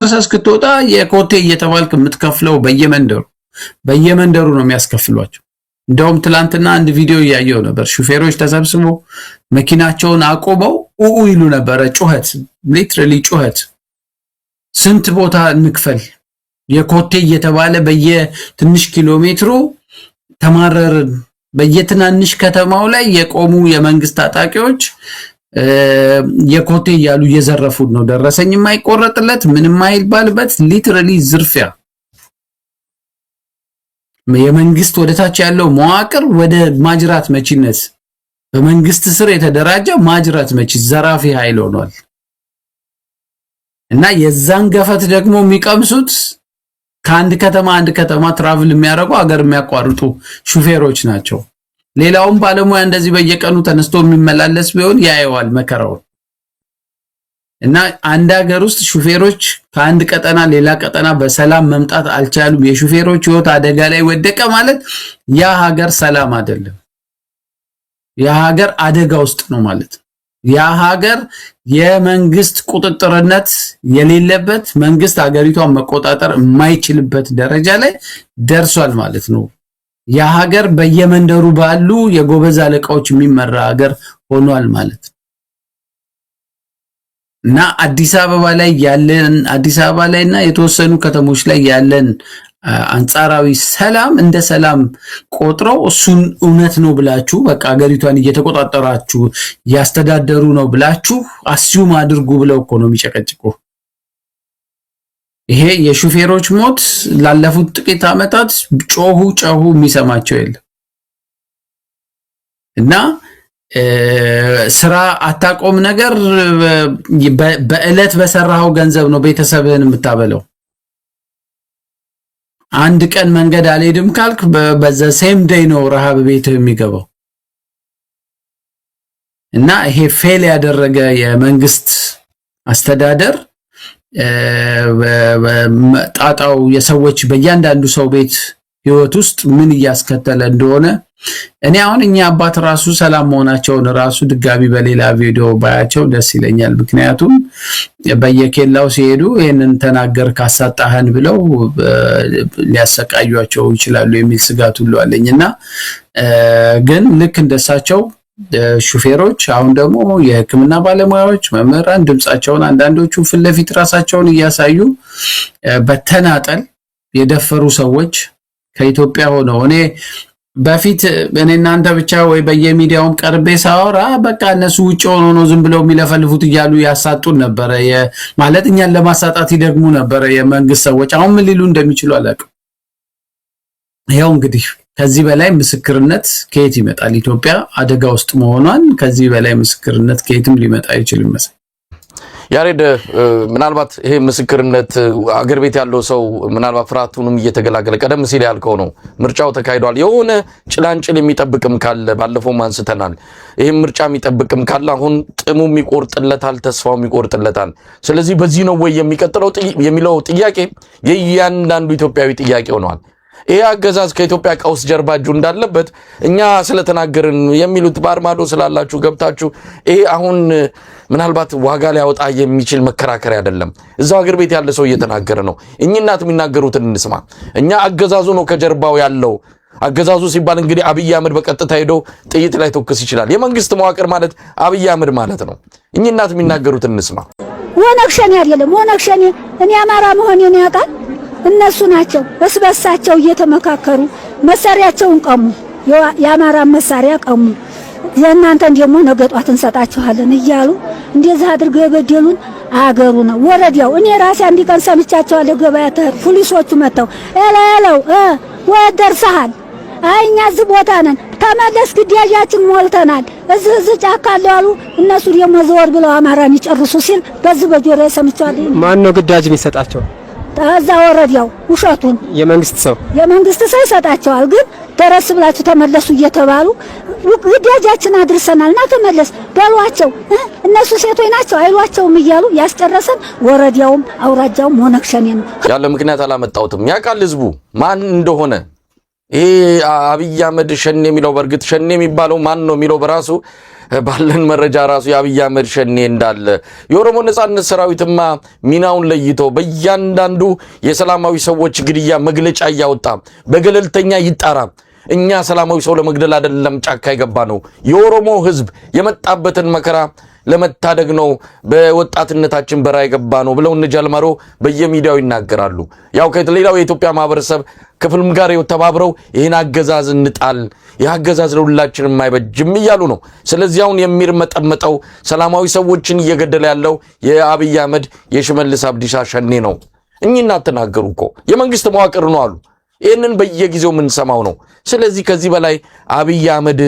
እስክትወጣ የኮቴ እየተባልክ የምትከፍለው በየመንደሩ በየመንደሩ ነው የሚያስከፍሏቸው። እንደውም ትላንትና አንድ ቪዲዮ እያየው ነበር። ሹፌሮች ተሰብስበው መኪናቸውን አቁመው ኡኡ ይሉ ነበረ። ጩኸት፣ literally ጩኸት። ስንት ቦታ እንክፈል የኮቴ እየተባለ በየትንሽ ኪሎ ሜትሩ ተማረርን። በየትናንሽ ከተማው ላይ የቆሙ የመንግስት ታጣቂዎች የኮቴ እያሉ እየዘረፉን ነው። ደረሰኝ የማይቆረጥለት፣ ምንም የማይባልበት literally ዝርፊያ። የመንግስት ወደታች ያለው መዋቅር ወደ ማጅራት መቺነት፣ በመንግስት ስር የተደራጀ ማጅራት መቺ ዘራፊ ኃይል ሆኗል። እና የዛን ገፈት ደግሞ የሚቀምሱት ከአንድ ከተማ አንድ ከተማ travel የሚያደርጉ፣ አገር የሚያቋርጡ ሹፌሮች ናቸው። ሌላውም ባለሙያ እንደዚህ በየቀኑ ተነስቶ የሚመላለስ ቢሆን ያየዋል መከራውን። እና አንድ ሀገር ውስጥ ሹፌሮች ከአንድ ቀጠና ሌላ ቀጠና በሰላም መምጣት አልቻሉም፣ የሹፌሮች ህይወት አደጋ ላይ ወደቀ ማለት ያ ሀገር ሰላም አይደለም። ያ ሀገር አደጋ ውስጥ ነው ማለት ነው። ያ ሀገር የመንግስት ቁጥጥርነት የሌለበት፣ መንግስት ሀገሪቷን መቆጣጠር የማይችልበት ደረጃ ላይ ደርሷል ማለት ነው። ያ ሀገር በየመንደሩ ባሉ የጎበዝ አለቃዎች የሚመራ ሀገር ሆኗል ማለት ነው። እና አዲስ አበባ ላይ ያለን፣ አዲስ አበባ ላይ እና የተወሰኑ ከተሞች ላይ ያለን አንጻራዊ ሰላም እንደ ሰላም ቆጥረው እሱን እውነት ነው ብላችሁ፣ በቃ ሀገሪቷን እየተቆጣጠራችሁ እያስተዳደሩ ነው ብላችሁ assume አድርጉ ብለው እኮ ነው የሚጨቀጭቁ። ይሄ የሹፌሮች ሞት ላለፉት ጥቂት ዓመታት ጮሁ ጮሁ፣ የሚሰማቸው የለም። እና ስራ አታቆም ነገር፣ በእለት በሰራኸው ገንዘብ ነው ቤተሰብህን የምታበለው። አንድ ቀን መንገድ አልሄድም ካልክ በዛ same day ነው ረሃብ ቤትህ የሚገባው። እና ይሄ fail ያደረገ የመንግስት አስተዳደር ጣጣው የሰዎች በእያንዳንዱ ሰው ቤት ህይወት ውስጥ ምን እያስከተለ እንደሆነ እኔ አሁን እኛ አባት ራሱ ሰላም መሆናቸውን ራሱ ድጋሚ በሌላ ቪዲዮ ባያቸው ደስ ይለኛል። ምክንያቱም በየኬላው ሲሄዱ ይህንን ተናገር ካሳጣህን ብለው ሊያሰቃዩቸው ይችላሉ የሚል ስጋት ሁሉ አለኝ። እና ግን ልክ እንደሳቸው ሹፌሮች፣ አሁን ደግሞ የሕክምና ባለሙያዎች፣ መምህራን ድምፃቸውን አንዳንዶቹ ፊት ለፊት ራሳቸውን እያሳዩ በተናጠል የደፈሩ ሰዎች ከኢትዮጵያ ሆነው፣ እኔ በፊት እኔ እናንተ ብቻ ወይ በየሚዲያውም ቀርቤ ሳወራ በቃ እነሱ ውጭ ሆኖ ነው ዝም ብለው የሚለፈልፉት እያሉ ያሳጡን ነበረ። ማለት እኛን ለማሳጣት ይደግሙ ነበረ የመንግስት ሰዎች። አሁን ምን ሊሉ እንደሚችሉ አላውቅም። ይኸው እንግዲህ ከዚህ በላይ ምስክርነት ከየት ይመጣል? ኢትዮጵያ አደጋ ውስጥ መሆኗን ከዚህ በላይ ምስክርነት ከየትም ሊመጣ አይችልም መሰለኝ። ያሬድ፣ ምናልባት ይሄ ምስክርነት አገር ቤት ያለው ሰው ምናልባት ፍርሃቱንም እየተገላገለ፣ ቀደም ሲል ያልከው ነው፣ ምርጫው ተካሂዷል። የሆነ ጭላንጭል የሚጠብቅም ካለ፣ ባለፈውም አንስተናል። ይህም ምርጫ የሚጠብቅም ካለ አሁን ጥሙም ይቆርጥለታል፣ ተስፋውም ይቆርጥለታል። ስለዚህ በዚህ ነው ወይ የሚቀጥለው የሚለው ጥያቄ የእያንዳንዱ ኢትዮጵያዊ ጥያቄ ሆነዋል። ይሄ አገዛዝ ከኢትዮጵያ ቀውስ ጀርባ እጁ እንዳለበት እኛ ስለተናገርን የሚሉት ባህር ማዶ ስላላችሁ ገብታችሁ፣ ይሄ አሁን ምናልባት ዋጋ ሊያወጣ የሚችል መከራከሪያ አይደለም። እዛው ሀገር ቤት ያለ ሰው እየተናገረ ነው። እኚህ እናት የሚናገሩትን እንስማ። እኛ አገዛዙ ነው ከጀርባው ያለው። አገዛዙ ሲባል እንግዲህ አብይ አህመድ በቀጥታ ሄዶ ጥይት ላይ ተኩስ ይችላል። የመንግስት መዋቅር ማለት አብይ አህመድ ማለት ነው። እኚህ እናት የሚናገሩትን እንስማ። ኦነግ ሸኔ አይደለም፣ ኦነግ ሸኔ እኔ አማራ መሆኔን ያውቃል። እነሱ ናቸው እርስ በርሳቸው እየተመካከሩ መሳሪያቸውን ቀሙ፣ የአማራ መሳሪያ ቀሙ። የእናንተን ደግሞ ነገ ጧት እንሰጣችኋለን እያሉ እንደዚህ አድርገው የበደሉን አገሩ ነው ወረዳው። እኔ ራሴ አንድ ቀን ሰምቻቸዋለሁ። ገበያ ፖሊሶቹ መጥተው ኤለው ወደ ደርሰሃል? አይ እኛ እዚህ ቦታ ነን፣ ተመለስ፣ ግዳጃችን ሞልተናል፣ እዚህ እዚህ ጫካ አለ አሉ። እነሱ ደግሞ ዘወር ብለው አማራን ይጨርሱ ሲል በዚህ በጆሮዬ ሰምቻለሁ። ማን ነው ግዳጅ የሚሰጣቸው? እዛ ወረዳው፣ ውሸቱን። የመንግስት ሰው። የመንግስት ሰው ይሰጣቸዋል። ግን ደረስ ብላችሁ ተመለሱ እየተባሉ፣ ግዳጃችን አድርሰናል እና ተመለስ በሏቸው፣ እነሱ ሴቶች ናቸው አይሏቸውም እያሉ ያስጨረሰን ወረዳውም አውራጃውም ኦነግ ሸኔ ነው። ያለ ምክንያት አላመጣሁትም። ያውቃል ህዝቡ ማን እንደሆነ። ይሄ አብይ አህመድ ሸኔ የሚለው፣ በእርግጥ ሸኔ የሚባለው ማን ነው የሚለው በራሱ ባለን መረጃ ራሱ የአብይ አህመድ ሸኔ እንዳለ፣ የኦሮሞ ነጻነት ሰራዊትማ ሚናውን ለይቶ በእያንዳንዱ የሰላማዊ ሰዎች ግድያ መግለጫ እያወጣ በገለልተኛ ይጣራ፣ እኛ ሰላማዊ ሰው ለመግደል አይደለም ጫካ የገባነው፣ የኦሮሞ ሕዝብ የመጣበትን መከራ ለመታደግ ነው በወጣትነታችን በረሃ የገባነው ብለው እነ ጃልመሮ በየሚዲያው ይናገራሉ። ያው ከሌላው የኢትዮጵያ ማህበረሰብ ክፍልም ጋር ተባብረው ይህን አገዛዝ እንጣል፣ ይህ አገዛዝ ለሁላችንም አይበጅም እያሉ ነው። ስለዚህ አሁን የሚርመጠመጠው፣ ሰላማዊ ሰዎችን እየገደለ ያለው የአብይ አህመድ የሽመልስ አብዲሳ ሸኔ ነው። እኚህ እናት ተናገሩ እኮ፣ የመንግስት መዋቅር ነው አሉ። ይህንን በየጊዜው የምንሰማው ነው። ስለዚህ ከዚህ በላይ አብይ አህመድ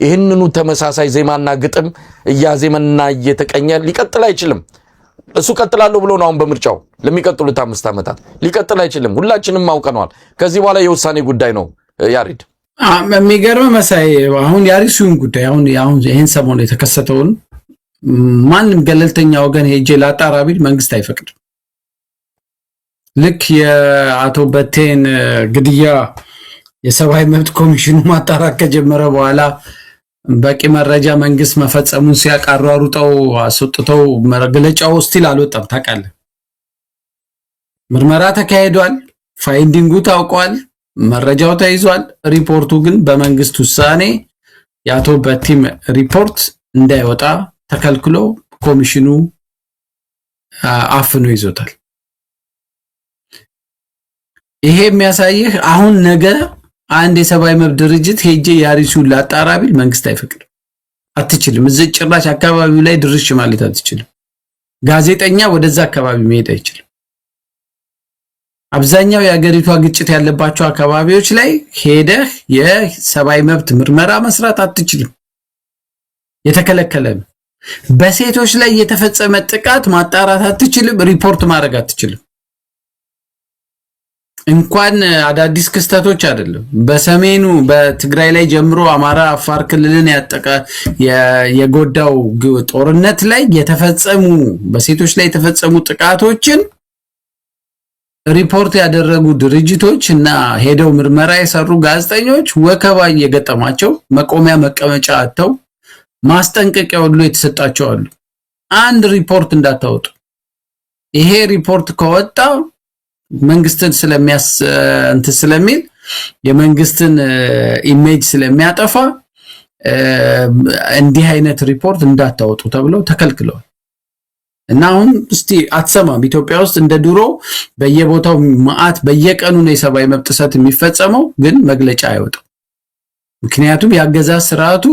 ይህንኑ ተመሳሳይ ዜማና ግጥም እያዜመና እየተቀኘ ሊቀጥል አይችልም። እሱ ቀጥላለሁ ብሎ ነው አሁን በምርጫው ለሚቀጥሉት 5 ዓመታት ሊቀጥል አይችልም። ሁላችንም አውቀነዋል። ከዚህ በኋላ የውሳኔ ጉዳይ ነው። ያሬድ። የሚገርም መሳይ፣ አሁን የአርሲውን ጉዳይ፣ አሁን ይህን ሰሞን የተከሰተውን ማንም ገለልተኛ ወገን ሄጄ ላጣራ ቢል መንግስት አይፈቅድም። ልክ የአቶ በቴን ግድያ የሰብአዊ መብት ኮሚሽኑ ማጣራት ከጀመረ በኋላ በቂ መረጃ መንግስት መፈጸሙን ሲያውቅ አሯሩጠው አስወጥተው መግለጫው still አልወጣም። ታውቃለህ፣ ምርመራ ተካሂዷል፣ finding ኡ ታውቋል፣ መረጃው ተይዟል። ሪፖርቱ ግን በመንግስት ውሳኔ የአቶ በቲም ሪፖርት እንዳይወጣ ተከልክሎ ኮሚሽኑ አፍኖ ይዞታል። ይሄ የሚያሳይህ አሁን ነገ አንድ የሰብአዊ መብት ድርጅት ሄጄ የአርሲውን ላጣራ ቢል መንግስት አይፈቅድም። አትችልም። እዚህ ጭራሽ አካባቢው ላይ ድርሽ ማለት አትችልም። ጋዜጠኛ ወደዛ አካባቢ መሄድ አይችልም። አብዛኛው የሀገሪቷ ግጭት ያለባቸው አካባቢዎች ላይ ሄደህ የሰብአዊ መብት ምርመራ መስራት አትችልም። የተከለከለ ነው። በሴቶች ላይ የተፈጸመ ጥቃት ማጣራት አትችልም። ሪፖርት ማድረግ አትችልም። እንኳን አዳዲስ ክስተቶች አይደለም፣ በሰሜኑ በትግራይ ላይ ጀምሮ አማራ፣ አፋር ክልልን ያጠቃ የጎዳው ጦርነት ላይ የተፈጸሙ፣ በሴቶች ላይ የተፈጸሙ ጥቃቶችን ሪፖርት ያደረጉ ድርጅቶች እና ሄደው ምርመራ የሰሩ ጋዜጠኞች ወከባ እየገጠማቸው መቆሚያ መቀመጫ አጥተው ማስጠንቀቂያ ሁሉ የተሰጣቸው አሉ። አንድ ሪፖርት እንዳታወጡ፣ ይሄ ሪፖርት ከወጣ መንግስትን ስለሚያስ እንትን ስለሚል፣ የመንግስትን image ስለሚያጠፋ እንዲህ አይነት ሪፖርት እንዳታወጡ ተብለው ተከልክለዋል። እና አሁን እስቲ አትሰማም። ኢትዮጵያ ውስጥ እንደ ድሮ በየቦታው መዓት በየቀኑ ነው የሰብአዊ መብት ጥሰት የሚፈጸመው፣ ግን መግለጫ አይወጣም። ምክንያቱም የአገዛዝ ስርዓቱ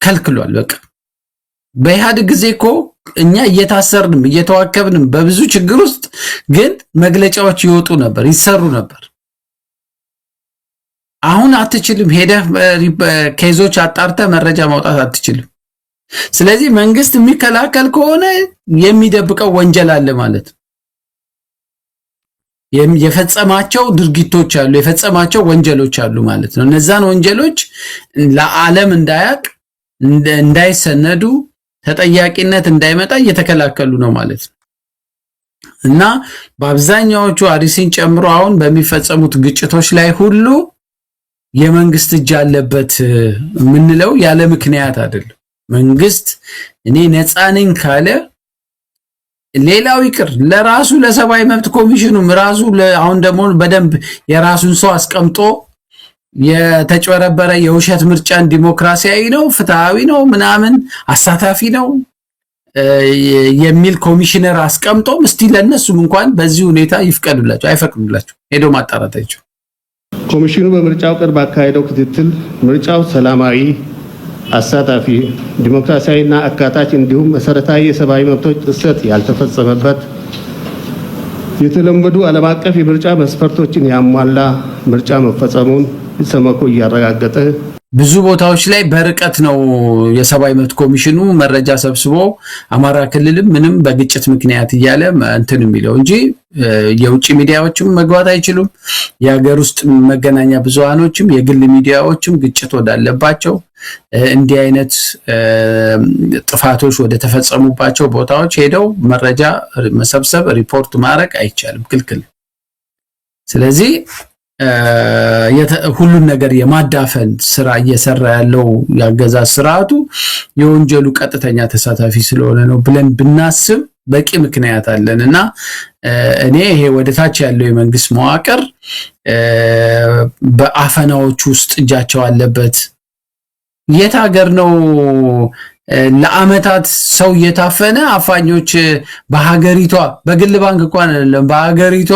ከልክሏል። በቃ በኢህአዴግ ጊዜ እኮ እኛ እየታሰርንም እየተዋከብንም በብዙ ችግር ውስጥ ግን መግለጫዎች ይወጡ ነበር፣ ይሰሩ ነበር። አሁን አትችልም። ሄደህ case ኦች አጣርተህ መረጃ ማውጣት አትችልም። ስለዚህ መንግስት የሚከላከል ከሆነ የሚደብቀው ወንጀል አለ ማለት ነው። የፈጸማቸው ድርጊቶች አሉ፣ የፈጸማቸው ወንጀሎች አሉ ማለት ነው። እነዛን ወንጀሎች ለዓለም እንዳያቅ፣ እንዳይሰነዱ፣ ተጠያቂነት እንዳይመጣ እየተከላከሉ ነው ማለት ነው። እና በአብዛኛዎቹ አርሲን ጨምሮ አሁን በሚፈጸሙት ግጭቶች ላይ ሁሉ የመንግስት እጅ አለበት የምንለው ያለ ምክንያት አይደለም። መንግስት እኔ ነፃ ነኝ ካለ ሌላው ይቅር ለራሱ ለሰብአዊ መብት ኮሚሽኑም ራሱ አሁን ደግሞ በደንብ የራሱን ሰው አስቀምጦ የተጭበረበረ የውሸት ምርጫን ዲሞክራሲያዊ ነው፣ ፍትሃዊ ነው፣ ምናምን አሳታፊ ነው የሚል ኮሚሽነር አስቀምጦም እስቲ ለእነሱም እንኳን በዚህ ሁኔታ ይፍቀዱላቸው፣ አይፈቅዱላቸው። ሄዶ ማጣራት አይችሉም። ኮሚሽኑ በምርጫው ቀን ባካሄደው ክትትል ምርጫው ሰላማዊ፣ አሳታፊ፣ ዲሞክራሲያዊና አካታች እንዲሁም መሰረታዊ የሰብአዊ መብቶች ጥሰት ያልተፈጸመበት፣ የተለመዱ ዓለም አቀፍ የምርጫ መስፈርቶችን ያሟላ ምርጫ መፈጸሙን ኢሰመኮ እያረጋገጠ ብዙ ቦታዎች ላይ በርቀት ነው የሰብአዊ መብት ኮሚሽኑ መረጃ ሰብስቦ አማራ ክልልም ምንም በግጭት ምክንያት እያለ እንትን የሚለው እንጂ የውጭ ሚዲያዎችም መግባት አይችሉም። የሀገር ውስጥ መገናኛ ብዙሃኖችም የግል ሚዲያዎችም ግጭት ወዳለባቸው፣ እንዲህ አይነት ጥፋቶች ወደ ተፈጸሙባቸው ቦታዎች ሄደው መረጃ መሰብሰብ፣ ሪፖርት ማድረግ አይቻልም፣ ክልክል። ስለዚህ ሁሉን ነገር የማዳፈን ስራ እየሰራ ያለው የአገዛዝ ስርዓቱ የወንጀሉ ቀጥተኛ ተሳታፊ ስለሆነ ነው ብለን ብናስብ በቂ ምክንያት አለን። እና እኔ ይሄ ወደ ታች ያለው የመንግስት መዋቅር በአፈናዎች ውስጥ እጃቸው አለበት። የት ሀገር ነው ለአመታት ሰው እየታፈነ አፋኞች በሀገሪቷ በግል ባንክ እንኳን አይደለም፣ በሀገሪቷ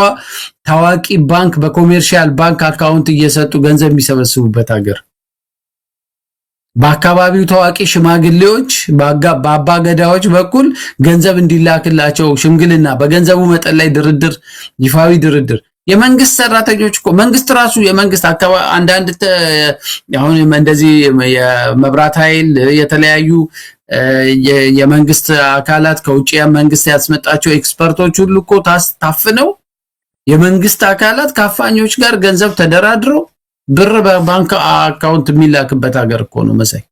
ታዋቂ ባንክ በ commercial bank account እየሰጡ ገንዘብ የሚሰበስቡበት ሀገር፣ በአካባቢው ታዋቂ ሽማግሌዎች፣ በአባገዳዎች በኩል ገንዘብ እንዲላክላቸው ሽምግልና፣ በገንዘቡ መጠን ላይ ድርድር፣ ይፋዊ ድርድር፣ የመንግስት ሰራተኞች እኮ መንግስት ራሱ የመንግስት አካባቢ አንዳንድ አሁን እንደዚህ የመብራት ኃይል፣ የተለያዩ የመንግስት አካላት፣ ከውጭ መንግስት ያስመጣቸው expert ኦች ሁሉ እኮ ታፍነው፣ የመንግስት አካላት ከአፋኞች ጋር ገንዘብ ተደራድረው ብር በባንክ account የሚላክበት ሀገር እኮ ነው መሳይ።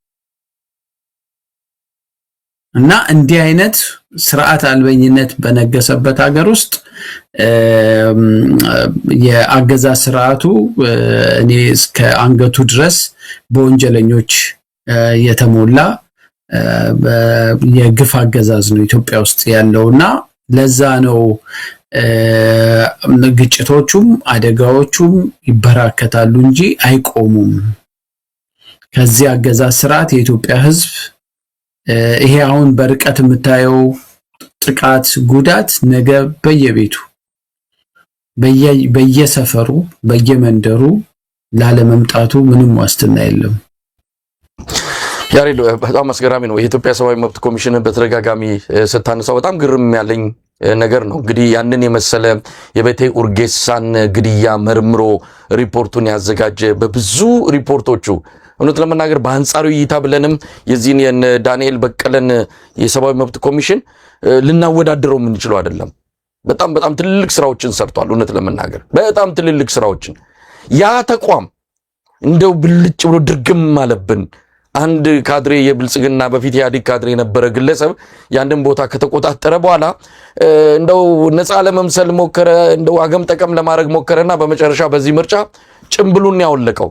እና እንዲህ አይነት ስርዓት አልበኝነት በነገሰበት ሀገር ውስጥ የአገዛዝ ስርዓቱ እኔ እስከ አንገቱ ድረስ በወንጀለኞች የተሞላ የግፍ አገዛዝ ነው ኢትዮጵያ ውስጥ ያለውና ለዛ ነው ግጭቶቹም አደጋዎቹም ይበራከታሉ እንጂ አይቆሙም። ከዚህ አገዛዝ ስርዓት የኢትዮጵያ ሕዝብ ይሄ አሁን በርቀት የምታየው ጥቃት፣ ጉዳት ነገ በየቤቱ፣ በየሰፈሩ፣ በየመንደሩ ላለመምጣቱ ምንም ዋስትና የለም። ያሬድ፣ በጣም አስገራሚ ነው። የኢትዮጵያ ሰብአዊ መብት ኮሚሽንን በተደጋጋሚ ስታነሳው በጣም ግርም ያለኝ ነገር ነው። እንግዲህ ያንን የመሰለ የበቴ ኡርጌሳን ግድያ መርምሮ ሪፖርቱን ያዘጋጀ፣ በብዙ ሪፖርቶቹ እውነት ለመናገር በአንጻራዊ እይታ ብለንም የዚህን የነ ዳንኤል በቀለን የሰብአዊ መብት ኮሚሽን ልናወዳድረው የምንችለው አይደለም። በጣም በጣም ትልልቅ ስራዎችን ሰርቷል። እውነት ለመናገር በጣም ትልልቅ ስራዎችን። ያ ተቋም እንደው ብልጭ ብሎ ድርግም አለብን። አንድ ካድሬ፣ የብልጽግና በፊት የኢህአዴግ ካድሬ የነበረ ግለሰብ ያንድን ቦታ ከተቆጣጠረ በኋላ እንደው ነፃ ለመምሰል ሞከረ፣ እንደው አገም ጠቀም ለማድረግ ሞከረና በመጨረሻ በዚህ ምርጫ ጭምብሉን ያወለቀው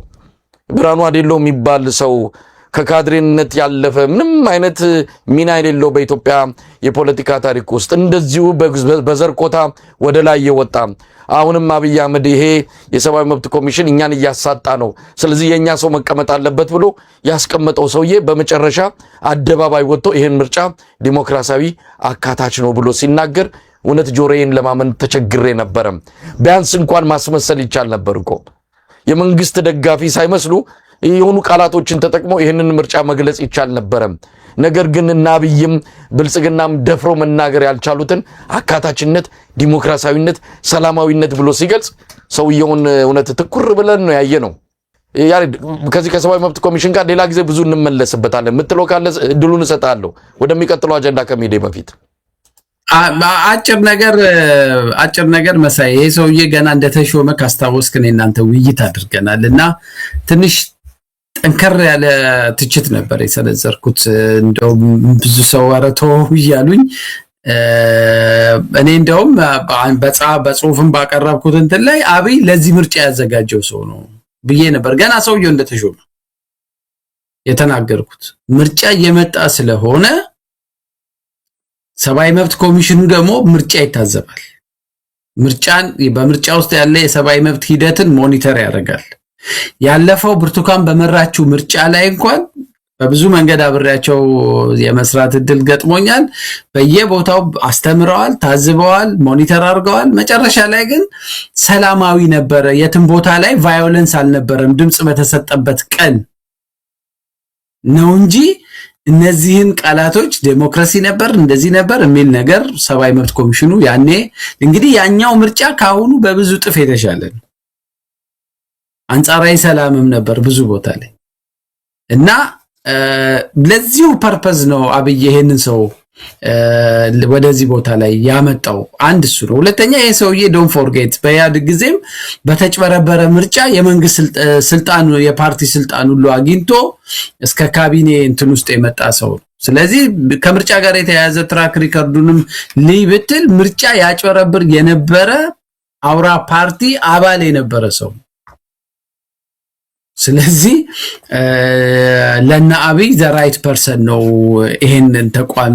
ብርሃኑ አዴሎ የሚባል ሰው፣ ከካድሬነት ያለፈ ምንም አይነት ሚና የሌለው፣ በኢትዮጵያ የፖለቲካ ታሪክ ውስጥ እንደዚሁ በዘር ኮታ ወደ ላይ የወጣ፣ አሁንም አብይ አህመድ ይሄ የሰብአዊ መብት ኮሚሽን እኛን እያሳጣ ነው፣ ስለዚህ የእኛ ሰው መቀመጥ አለበት ብሎ ያስቀመጠው ሰውዬ በመጨረሻ አደባባይ ወጥቶ ይህን ምርጫ ዲሞክራሲያዊ አካታች ነው ብሎ ሲናገር እውነት ጆሮዬን ለማመን ተቸግሬ ነበረ። ቢያንስ እንኳን ማስመሰል ይቻል ነበር እኮ። የመንግስት ደጋፊ ሳይመስሉ የሆኑ ቃላቶችን ተጠቅሞ ይህንን ምርጫ መግለጽ ይቻል ነበረ። ነገር ግን እነ አብይም ብልጽግናም ደፍሮ መናገር ያልቻሉትን አካታችነት፣ ዲሞክራሲያዊነት፣ ሰላማዊነት ብሎ ሲገልጽ ሰውየውን እውነት ትኩር ብለን ነው ያየነው። ያሬድ፣ ከዚህ ከሰብአዊ መብት ኮሚሽን ጋር ሌላ ጊዜ ብዙ እንመለስበታለን። የምትለው ካለ እድሉን እሰጥሃለሁ ወደሚቀጥለው አጀንዳ ከመሄዴ በፊት። አጭር ነገር መሳይ፣ ይሄ ሰውዬ ገና እንደተሾመ ካስታወስክ እኔ እናንተ ውይይት አድርገናል እና ትንሽ ጠንከር ያለ ትችት ነበር የሰነዘርኩት። እንደውም ብዙ ሰው ኧረ ተው እያሉኝ፣ እኔ እንደውም በጽሁፍም ባቀረብኩት እንትን ላይ አብይ ለዚህ ምርጫ ያዘጋጀው ሰው ነው ብዬ ነበር ገና ሰውየው እንደተሾመ የተናገርኩት። ምርጫ እየመጣ ስለሆነ ሰብአዊ መብት ኮሚሽኑ ደግሞ ምርጫ ይታዘባል። በምርጫ ውስጥ ያለ የሰብአዊ መብት ሂደትን monitor ያደርጋል። ያለፈው ብርቱካን በመራችው ምርጫ ላይ እንኳን በብዙ መንገድ አብሬያቸው የመስራት እድል ገጥሞኛል። በየቦታው አስተምረዋል፣ ታዝበዋል፣ monitor አድርገዋል። መጨረሻ ላይ ግን ሰላማዊ ነበረ። የትም ቦታ ላይ violence አልነበረም። ድምፅ በተሰጠበት ቀን ነው እንጂ እነዚህን ቃላቶች ዴሞክራሲ ነበር፣ እንደዚህ ነበር የሚል ነገር ሰብአዊ መብት ኮሚሽኑ ያኔ፣ እንግዲህ ያኛው ምርጫ ከአሁኑ በብዙ እጥፍ የተሻለ ነው። አንጻራዊ ሰላምም ነበር ብዙ ቦታ ላይ እና ለዚሁ purpose ነው አብይ ይሄንን ሰው ወደዚህ ቦታ ላይ ያመጣው። አንድ እሱ ነው። ሁለተኛ ይሄ ሰውዬ don't forget በኢህአዴግ ጊዜም በተጭበረበረ ምርጫ የመንግስት ስልጣን፣ የፓርቲ ስልጣን ሁሉ አግኝቶ እስከ ካቢኔ እንትን ውስጥ የመጣ ሰው ነው። ስለዚህ ከምርጫ ጋር የተያያዘ track record ኡንም ልይ ብትል ምርጫ ያጭበረብር የነበረ አውራ ፓርቲ አባል የነበረ ሰው። ስለዚህ ለነ አብይ the right person ነው ይሄንን ተቋም።